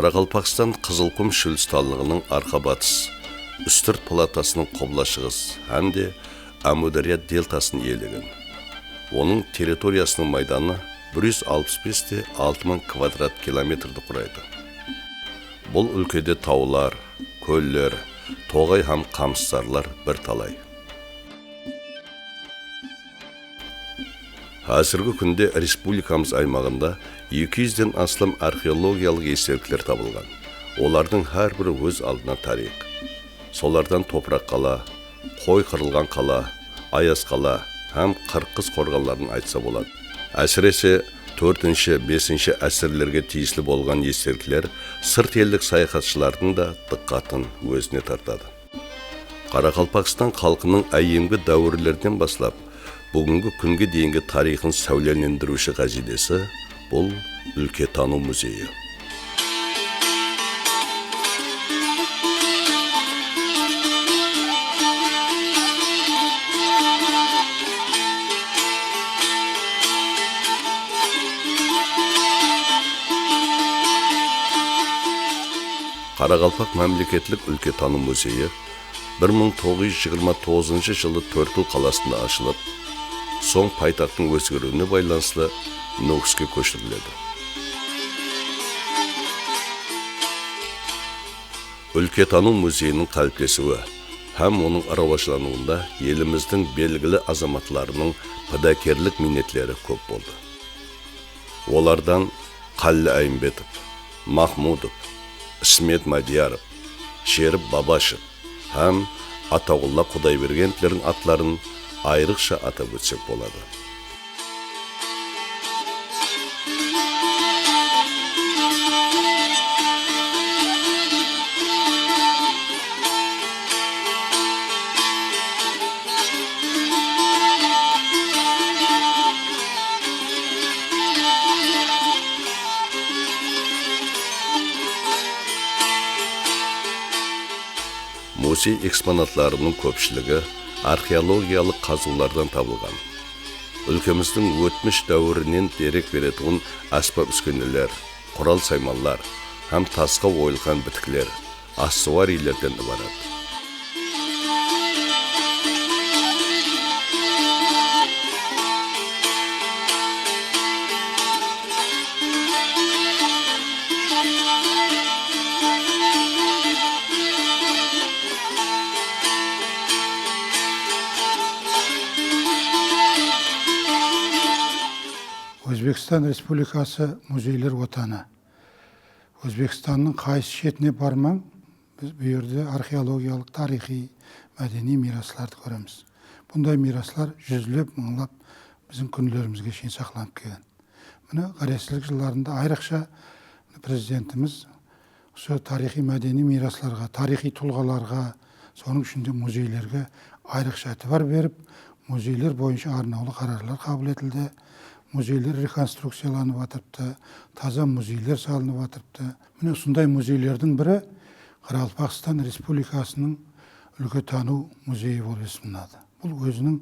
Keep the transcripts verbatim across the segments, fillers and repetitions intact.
Qaraqalpaqstan Qızılqum shólistanlıǵınıń arqa-batıs, Ústirt palatasınıń qubla-shıǵıs hám de Ámiwdárya deltasın iyelegen. Onıń territoriyasınıń maydanı bir júz alpıs bes te altı mıń kvadrat kilometrdi quraydı. Bul úlkede tawlar, kóller, toǵay hám qamıssarlar bir talay. Házirgi kúnde respublikamız aymaǵında eki júzden aslam arxeologiyalıq estelikler tabılǵan. Olardıń hár biri óz aldına tariyx. Solardan Topıraq qala, Qoy qırılǵan qala, Ayaz qala hám Qırq qız qorǵanların aytsa boladı. Ásirese, tórtinshi, besinshi ásirlerge tiyisli bolǵan estelikler sırt ellik sayaxatshılardıń da dıqqatın ózine tartadı. Qaraqalpaqstan xalqınıń áyyemgi dáwirlerden baslap búgingi kúnge deyingi tariyxın sáwlelendiriwshi ǵáziynesi bul Úlketanıw muzeyi. Qaraqalpaq mámleketlik úlketanıw muzeyi bir mıń toǵız júz jigirma toǵızınshı jılı Tórtkúl qalasında ashılıp, soń paytaxttıń ózgeriwine baylanıslı Nókiske kóshiriledi. Úlketanıw muzeyiniń qáliplesiwi hám onıń rawajlanıwında elimizdiń belgili azamatlarınıń pidákerlik miynetleri kóp boldı. Olardan Qálli Áyimbetov, Mahmudov, Ismet Mádiyarov, Sherip Babashev hám Ataǵulla Qudaybergenovlerdiń atların ayrıqsha atap ótsek boladı. Muzey eksponatlarınıń kópshiligi arxeologiyalıq qazıwlardan tabılǵan. Úlkemizdiń ótmish dáwirinen derek beretuǵın ásbap-úskeneler, qural-saymanlar hám tasqa oyılǵan bitikler, ossuariylerden ibarat. Ózbekstan Respublikası muzeyler watanı. Ózbekstannıń qaysı shetine barmań, biz bul jerde arxeologiyalıq, tariyxıy, mádeniy miyraslardı kóremiz. Bunday miyraslar júzlep, mıńlap biziń kúnlerimizge sheyin saqlanıp kelgen. Mine, ǵárezsizlik jıllarında ayrıqsha Prezidentimiz usı tariyxıy-mádeniy miyraslarǵa, tariyxıy tulǵalarǵa, sonıń ishinde muzeylerge ayrıqsha itibar berip, muzeyler boyınsha arnawlı qararlar qabıl etildi. Muzeyler rekonstrukciyalanıp atırıptı, taza muzeyler salınıp atırıptı. Mine, usınday muzeylerdiń biri Qaraqalpaqstan Respublikasınıń Úlketanıw muzeyi bolıp esaplanadı. Bul óziniń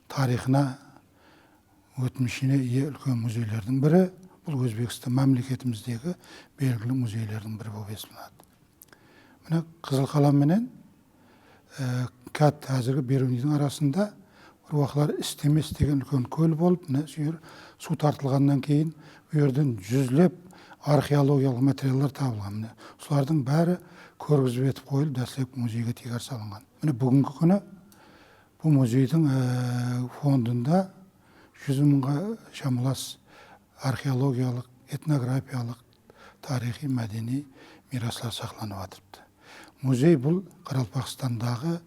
tariyxına ótmishine iye úlken muzeylerdiń biri, bul Ózbekstan mámleketimizdegi belgili muzeylerdiń biri bolıp esaplanadı. Mine, qızıl qalam menen, e, Kát, házirgi Beruniydiń arasında bir waqıtları Istemes degen úlken kól bolıp, mine, usı jer suw tartılǵannan keyin bul jerden júzlep arxeologiyalıq materiallar tabılǵan. Mine, usılardıń bári kórgizbe etip qoyılıp, dáslepki muzeyge tiykar salınǵan. Mine, búgingi kúni bul muzeydiń, e, fondında júz mıńǵa shamalas arxeologiyalıq, etnografiyalıq, tariyxıy-mádeniy miyraslar saqlanıp atırıptı. Muzey bul Qaraqalpaqstandaǵı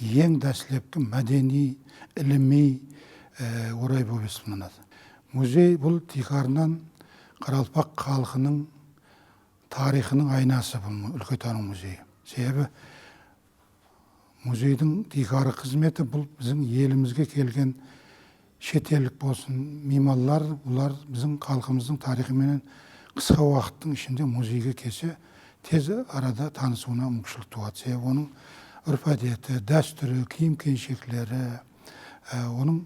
eń dáslepki mádeniy, ilimiy, e, oray bolıp esaplanadı. Muzey bul tiykarınan qaraqalpaq xalqınıń tariyxınıń aynası bul mu-, Úlketanıw muzeyi. Sebebi muzeydiń tiykarǵı xızmeti bul biziń elimizge kelgen shet ellik bolsın, miymanlar, bular biziń xalqımızdıń tariyxı menen qısqa waqıttıń ishinde muzeyge kelse, tez arada tanısıwına múmkinshilik tuwadı. Sebebi onıń úrp-ádeti, dástúri, kiyim-kenshekleri, e, onıń,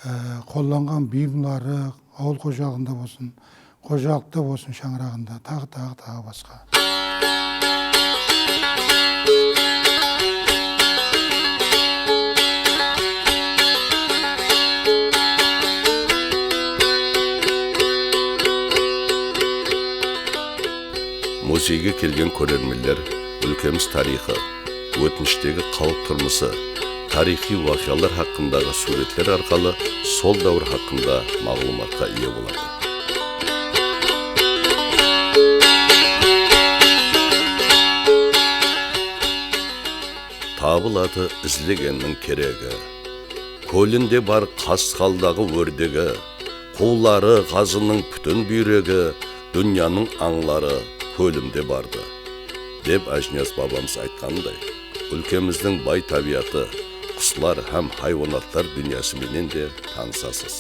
e, qollanǵan buyımları, awıl xojalıǵında bolsın, xojalıqta bolsın, shańaraǵında, taǵı, taǵı, taǵı basqa. Muzeyge kelgen kórermenler úlkemiz tariyxı, ótmishtegi xalıq turmısı, tariyxıy waqıyalar haqqındaǵı súwretler arqalı sol dáwir haqqında maǵlıwmatqa iye boladı. Tabıladı izlegenniń keregi. Kólinde bar qasqaldaǵı órdegi, quwları, ǵazınıń pútin búyregi, dúnyanıń ańları kólimde bardı, dep Ájiniyaz babamız aytqanınday, úlkemizdiń bay tábiyatı, quslar hám haywanatlar dúnyası menen de tanısasız.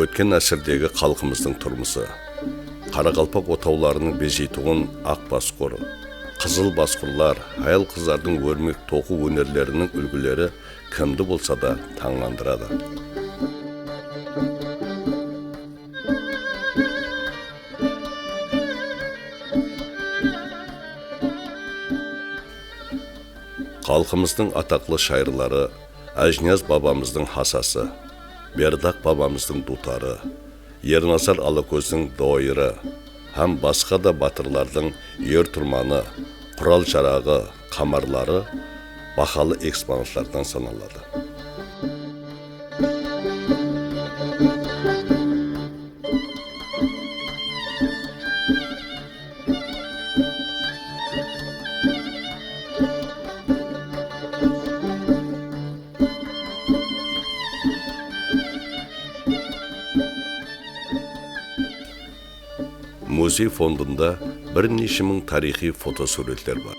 Ótken ásirdegi xalqımızdıń turmısı, qaraqalpaq otawlarınıń bezeytuǵın aq basqur, qızıl basqurlar, hayal-qızlardıń órmek toqıw ónerleriniń úlgileri kimdi bolsa da tańlandıradı. Xalqımızdıń ataqlı shayırları Ájiniyaz babamızdıń hasası, Berdaq babamızdıń duwtarı, Ernazar Alakózdiń doyırı hám basqa da batırlardıń er-turmanı, qural-jaraǵı, qamarları bahalı eksponatlardan sanaladı. Muzey fondında bir neshe mıń tariyxıy fotosúwretler bar.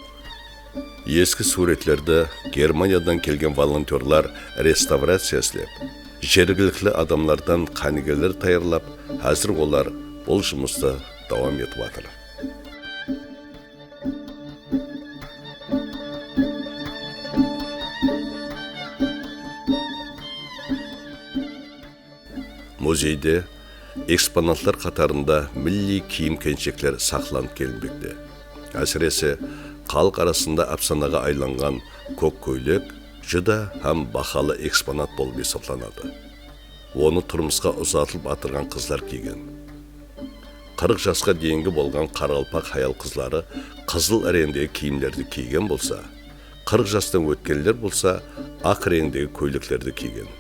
Eski súwretlerdi Germaniyadan kelgen volontyorlar restavraciya islep, jergilikli adamlardan qánigeler tayarlap, házir olar bul jumıstı dawam etip atır. Muzeyde eksponatlar qatarında milliy kiyim-kenshekler saqlanıp kelinbekte. Ásirese, xalıq arasında ápsanaǵa aylanǵan kók kóylek júdá hám bahalı eksponat bolıp esaplanadı. Onı turmısqa uzatılıp atırǵan qızlar kiygen. Qırq jasqa deyingi bolǵan qaraqalpaq hayal-qızları qızıl reńdegi kiyimlerdi kiygen bolsa, qırq jastan ótkenler bolsa aq reńdegi kóyleklerdi kiygen.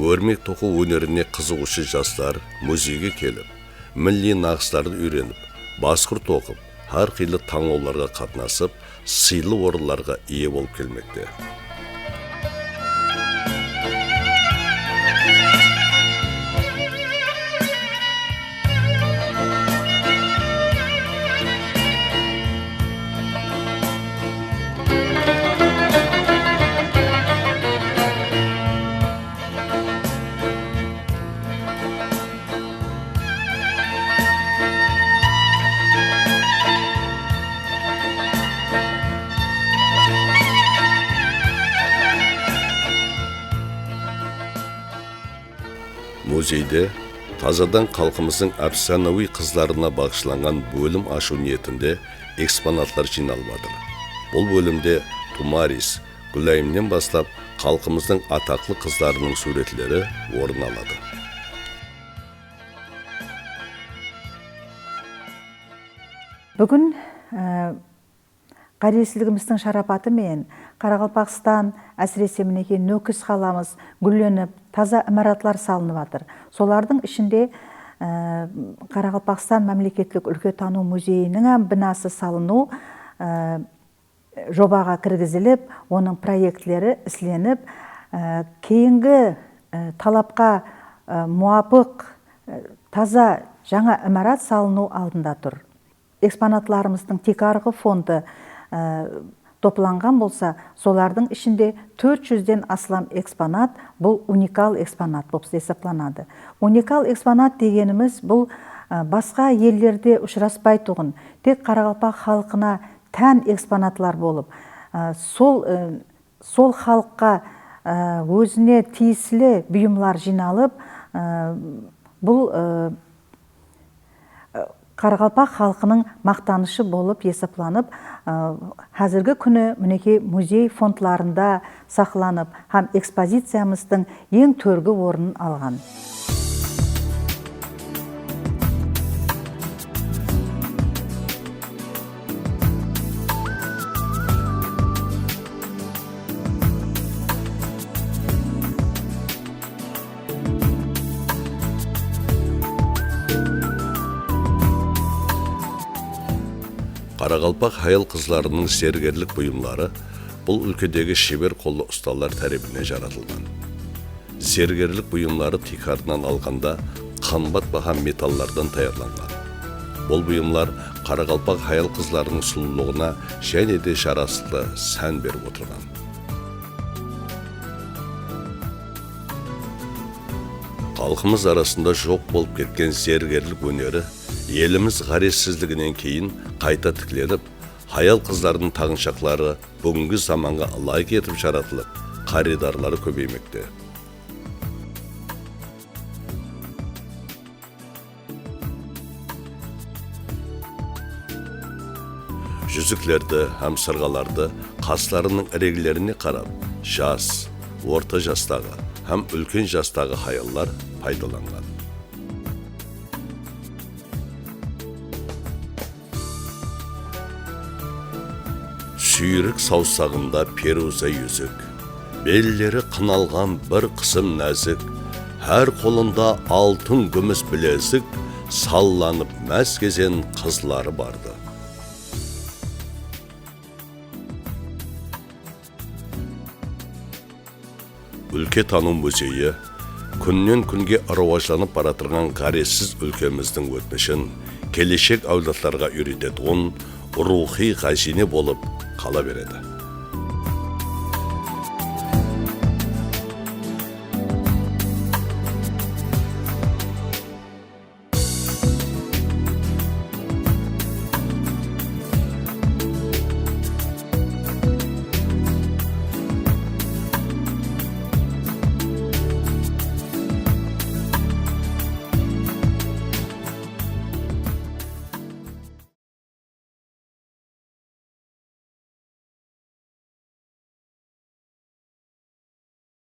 Órmek toqıw ónerine qızıǵıwshı jaslar muzeyge kelip, milliy naǵıslardı úyrenip, basqur toqıp, hár qıylı tańlawlarǵa qatnasıp, sıylı orınlarǵa iye bolıp kelmekte. Muzeyde tazadan xalqımızdıń ápsanawiy qızlarına baǵıshlanǵan bólim ashıw niyetinde eksponatlar jıynalıp atır. Bul bólimde Tumaris, Gúlayımnen baslap xalqımızdıń ataqlı qızlarınıń súwretleri orın aladı. Búgin, e, ǵárezsizligimizdiń sharapatı menen Qaraqalpaqstan, ásirese, minekey, Nókis qalamız gúllenip, taza imaratlar salınıp atır. Solardıń ishinde, e, Qaraqalpaqstan mámleketlik úlketanıw muzeyiniń hám binası salınıw, e, jobaǵa kirgizilip, onıń proektleri islenip, e, keyingi, e, talapqa, e, muwapıq, e, taza jańa imarat salınıw aldında tur. Eksponatlarımızdıń tiykarǵı fondı, e, toplanǵan bolsa, solardıń ishinde tórt júzden aslam eksponat bul unikal eksponat bolıp esaplanadı. Unikal eksponat degenimiz bul, e, basqa ellerde ushıraspaytuǵın, tek qaraqalpaq xalqına tán eksponatlar bolıp, e, sol, e, sol xalıqqa, e, ózine tiyisli buyımlar jıynalıp, e, bul, e, qaraqalpaq xalqınıń maqtanıshı bolıp esaplanıp, e, házirgi kúni, minekey, muzey fondlarında saqlanıp hám ekspoziciyamızdıń eń tórgi ornın alǵan. Qaraqalpaq hayal-qızlarınıń zergerlik buyımları bul úlkedegi sheber qollı ustalar tárepinen jaratılǵan. Zergerlik buyımları tiykarınan alǵanda qımbat baha metallardan tayarlanǵan. Bul buyımlar qaraqalpaq hayal-qızlarınıń sulıwlıǵına jáne de jarasıqlı sán berip otırǵan. Xalqımız arasında joq bolıp ketken zergerlik óneri elimiz ǵárezsizliginen keyin qayta tiklenip, hayal-qızlardıń taǵınshaqları búgingi zamanǵa ılayıq etip jaratılıp, qarıydarları kóbeymekte. Júziklerdi hám sırǵalardı qaslarınıń ireglerine qarap, jas, orta jastaǵı hám úlken jastaǵı hayallar paydalanǵan. Súyirik sawsaǵında peruza yúzik, belleri qınalǵan bir qısım názik, hár qolında altın gúmis bilezik, sallanıp más gezen qızları bardı. Úlketanıw muzeyi kúnnen-kúnge rawajlanıp baratırǵan ǵárezsiz úlkemizdiń ótmishin keleshek áwladlarǵa úyretetuǵın ruwxıy ǵáziyne bolıp qala beredi.